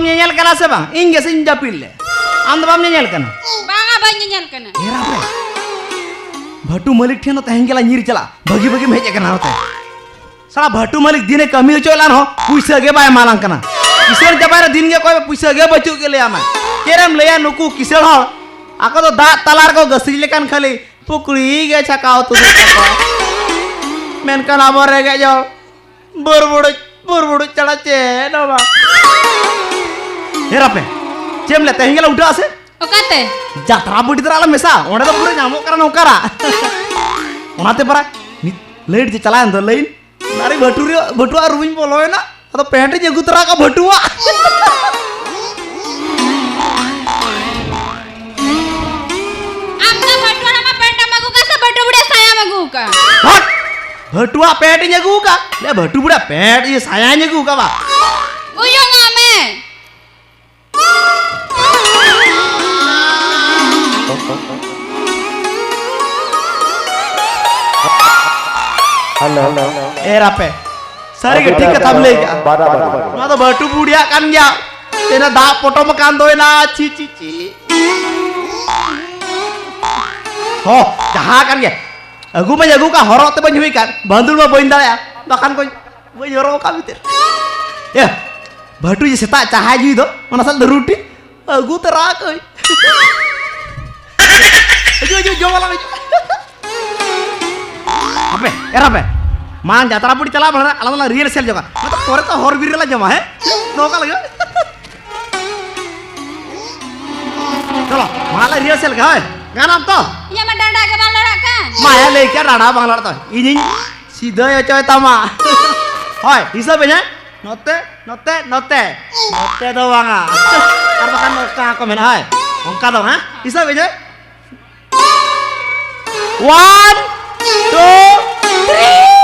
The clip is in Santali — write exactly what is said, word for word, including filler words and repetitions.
ᱧᱮᱧᱮᱞ ᱠᱟᱱᱟ ᱥᱮ ᱵᱟᱝ? ᱤᱧ ᱜᱮᱥᱮᱧ ᱡᱟᱹᱯᱤᱫ ᱞᱮ᱾ ᱟᱢ ᱫᱚ ᱵᱟᱢ ᱧᱮᱧᱮᱞ ᱠᱟᱱᱟ? ᱵᱟᱝᱟ, ᱵᱟᱹᱧ ᱧᱮᱧᱮᱞ ᱠᱟᱱᱟ᱾ ᱮᱨᱟ ᱯᱮ, ᱵᱷᱟᱹᱴᱩ ᱢᱟᱹᱞᱤᱠ ᱴᱷᱮᱱ ᱫᱚ ᱛᱮᱦᱮᱧ ᱜᱮᱞᱟ ᱧᱤᱨ ᱪᱟᱞᱟᱜ᱾ ᱵᱷᱟᱹᱜᱤ ᱵᱷᱟᱹᱜᱤᱢ ᱦᱮᱡ ᱟᱠᱟᱱᱟ ᱱᱚᱛᱮ᱾ ᱥᱟᱞᱟ ᱵᱷᱟᱹᱴᱩ ᱢᱟᱹᱞᱤᱠ ᱫᱤᱱᱮ ᱠᱟᱹᱢᱤ ᱦᱚᱪᱚᱭᱮᱫ ᱞᱟᱱ ᱦᱚᱸ ᱯᱩᱭᱥᱟᱹ ᱜᱮ ᱵᱟᱭ ᱮᱢᱟᱞᱟᱝ ᱠᱟᱱᱟ᱾ ᱠᱤᱥᱟᱹᱬ ᱪᱟᱵᱟᱭᱮᱱᱟ, ᱫᱤᱱ ᱜᱮ ᱚᱠᱚᱭ ᱯᱩᱭᱥᱟᱹ ᱜᱮ ᱵᱟᱹᱪᱩᱜ ᱜᱮ ᱞᱟᱹᱭᱟᱢᱟᱭ᱾ ᱪᱮᱫ ᱮᱢ ᱞᱟᱹᱭᱟ, ᱱᱩᱠᱩ ᱠᱤᱥᱟᱹᱬ ᱦᱚᱲ ᱟᱠᱚ ᱫᱚ ᱫᱟᱜ ᱛᱟᱞᱟ ᱨᱮᱠᱚ ᱜᱟᱹᱥᱤᱡ ᱞᱮᱠᱟᱱ ᱠᱷᱟᱹᱞᱤ ᱯᱩᱠᱲᱤ ᱜᱮ ᱪᱷᱟᱠᱟᱣ ᱛᱩᱫᱩᱜ ᱛᱟᱠᱚᱣᱟ᱾ ᱢᱮᱱᱠᱷᱟᱱ ᱟᱵᱚ ᱨᱮᱸᱜᱮᱡ ᱦᱚᱲ ᱵᱩᱨᱵᱩᱲᱩᱡ ᱵᱩᱨᱵᱩᱲᱩᱡ ᱪᱷᱟᱲᱟ ᱪᱮᱫ ᱦᱚᱸ ᱵᱟᱝ᱾ ᱦᱮᱨᱟᱯᱮ, ᱪᱮᱫ ᱮᱢ ᱞᱟᱹᱭᱟ, ᱛᱮᱦᱮᱧ ᱜᱮᱞᱮ ᱩᱰᱟᱹᱜᱼᱟ ᱥᱮ? ᱚᱠᱟᱛᱮ? ᱡᱟᱛᱨᱟ ᱵᱩᱰᱤ ᱛᱚᱨᱟ ᱞᱮ ᱢᱮᱥᱟ, ᱚᱸᱰᱮ ᱫᱚ ᱯᱩᱨᱟᱹ ᱧᱟᱢᱚᱜ ᱠᱟᱱᱟ ᱱᱚᱝᱠᱟᱱᱟᱜ᱾ ᱚᱱᱟᱛᱮ ᱯᱟᱨᱟ ᱱᱤᱛ ᱞᱟᱹᱭᱤᱴ ᱡᱮ ᱪᱟᱞᱟᱣᱮᱱ ᱫᱚ ᱞᱟᱹᱭᱤᱱ, ᱟᱨᱮ ᱵᱷᱟᱹᱴᱩ ᱨᱮ, ᱵᱷᱟᱹᱴᱩᱣᱟᱜ ᱨᱩᱢᱤᱧ ᱵᱚᱞᱚᱭᱮᱱᱟ, ᱟᱫᱚ ᱯᱮᱱᱴ ᱤᱧ ᱟᱹᱜᱩ ᱛᱚᱨᱟ ᱠᱟᱜᱼᱟ ᱵᱷᱟᱹᱴᱩᱣᱟᱜ᱾ ᱟᱢ ᱫᱚ ᱵᱷᱟᱹᱴᱩᱣᱟᱜ ᱟᱢᱟᱜ ᱯᱮᱱᱴ ᱮᱢ ᱟᱹᱜᱩ ᱠᱟᱜᱼᱟ ᱥᱮ ᱵᱷᱟᱹᱴᱩ ᱵᱩᱲᱤ ᱥᱟᱭᱟᱢ ᱟᱹᱜᱩ ᱠᱟᱜᱼᱟ? ᱦᱟᱴ! ᱵᱷᱟᱹᱴᱩᱣᱟᱜ ᱯᱮᱱᱴ ᱤᱧ ᱟᱹᱜᱩ ᱠᱟᱜᱼᱟ᱾ ᱞᱮ ᱵᱷᱟᱹᱴᱩ ᱵᱩᱲᱤ ᱯᱮᱱᱴ ᱤᱧ ᱥᱟᱭᱟᱧ ᱟᱹᱜᱩ ᱠᱟᱜᱼᱟ ᱵᱟ᱾ ᱩᱭᱩᱝ ᱟᱜ ᱢᱮ᱾ ᱦᱮᱞᱳ᱾ ᱮᱨ ᱟᱯᱮ, ᱥᱟᱹᱨᱤ ᱜᱮ ᱴᱷᱤᱠ ᱠᱟᱛᱷᱟᱢ ᱞᱟᱹᱭ ᱠᱟᱜᱼᱟ᱾ ᱵᱟᱰᱟ, ᱵᱟᱰᱟ, ᱵᱟᱰᱟ᱾ ᱱᱚᱣᱟ ᱫᱚ ᱵᱷᱟᱹᱴᱩ ᱵᱩᱲᱤᱭᱟᱜ ᱠᱟᱱ ᱜᱮᱭᱟ᱾ ᱛᱮᱱᱟ ᱫᱟᱜ ᱯᱚᱴᱚᱢ ᱟᱠᱟᱱ ᱫᱚᱭ ᱱᱟ, ᱪᱷᱤ, ᱪᱷᱤ, ᱪᱷᱤ᱾ ᱦᱚ, ᱡᱟᱦᱟᱸ ᱠᱟᱱ ᱜᱮ᱾ ᱟᱹᱜᱩ ᱢᱟᱧ ᱟᱹᱜᱩ ᱠᱟᱜ, ᱦᱚᱨᱚᱜ ᱛᱮ ᱵᱟᱹᱧ ᱦᱩᱭ ᱠᱟᱱ᱾ ᱵᱟᱸᱫᱩᱲ ᱢᱟ ᱵᱟᱹᱧ ᱫᱟᱲᱮᱭᱟᱜᱼᱟ᱾ ᱵᱟᱠᱷᱟᱱ ᱠᱚᱧ ᱵᱟᱹᱧ ᱦᱚᱨᱚᱜ ᱟᱠᱟᱫ ᱵᱷᱤᱛᱤᱨ᱾ ᱮ, ᱵᱷᱟᱹᱴᱩ ᱡᱮ ᱥᱮᱛᱟᱜ ᱪᱟᱦᱟᱭ ᱧᱩᱭ ᱫᱚ, ᱚᱱᱟ ᱥᱟᱞᱟᱜ ᱫᱚ ᱨᱩᱴᱤ ᱟᱹᱜᱩ ᱛᱚᱨᱟ ᱠᱟᱜ ᱟᱹᱧ᱾ ᱦᱤᱡᱩᱜ, ᱦᱤᱡᱩᱜ, ᱡᱚᱢ ᱟᱞᱟᱝ ᱦᱤᱡᱩᱜ᱾ ᱟᱯᱮ, ᱮᱨᱟ ᱯᱮ᱾ ᱢᱟᱲᱟᱝ ᱡᱟᱛᱨᱟ ᱯᱩᱴᱤ ᱪᱟᱞᱟᱜ ᱵᱟᱲᱟ, ᱟᱞᱟᱝ ᱫᱚᱞᱟᱝ ᱨᱤᱦᱟᱨᱥᱮᱞ ᱡᱚᱜᱟ᱾ ᱱᱚᱛᱮ ᱯᱚᱨᱮ ᱛᱚ ᱦᱚᱨ ᱵᱤᱨ ᱨᱮᱞᱟᱝ ᱡᱚᱢᱟ, ᱦᱮᱸ? ᱱᱚᱝᱠᱟ ᱞᱟᱹᱜᱤᱫ᱾ ᱪᱚᱞᱚ, ᱢᱟᱲᱟᱝ ᱞᱮ ᱨᱤᱦᱟᱨᱥᱮᱞ ᱞᱮᱜᱮ, ᱦᱳᱭ᱾ ᱜᱟᱱᱟᱢ ᱛᱚ? ᱤᱧᱟᱹᱜ ᱢᱟ ᱰᱟᱸᱰᱟ ᱜᱮ ᱵᱟᱝ ᱞᱟᱲᱟᱜ ᱠᱟᱱ᱾ ᱢᱟᱭᱟ ᱞᱟᱹᱭ ᱠᱮᱫ ᱰᱟᱸᱰᱟ ᱵᱟᱝ ᱞᱟᱲᱟᱜ ᱛᱟᱢᱟ᱾ ᱤᱧᱤᱧ ᱥᱤᱫᱷᱟᱹᱭ ᱦᱚᱪᱚᱭ ᱛᱟᱢᱟ᱾ ᱦᱳᱭ, ᱦᱤᱥᱟᱹᱵ ᱟᱹᱧ, ᱦᱮᱸ? ᱱᱚᱛᱮ, ᱱᱚᱛᱮ, ᱱᱚᱛᱮ᱾ ᱱᱚᱛᱮ ᱫᱚ ᱵᱟᱝᱟ᱾ ᱟᱨ ᱵᱟᱠᱷᱟᱱ ᱱᱚᱝᱠᱟ ᱠᱚ ᱢᱮᱱᱟ, ᱦᱳᱭ᱾ ᱚᱱᱠᱟ ᱫᱚ, ᱦᱮᱸ? ᱦᱤᱥᱟᱹᱵ ᱟᱹᱧ, ᱦᱮᱸ? One, two, three.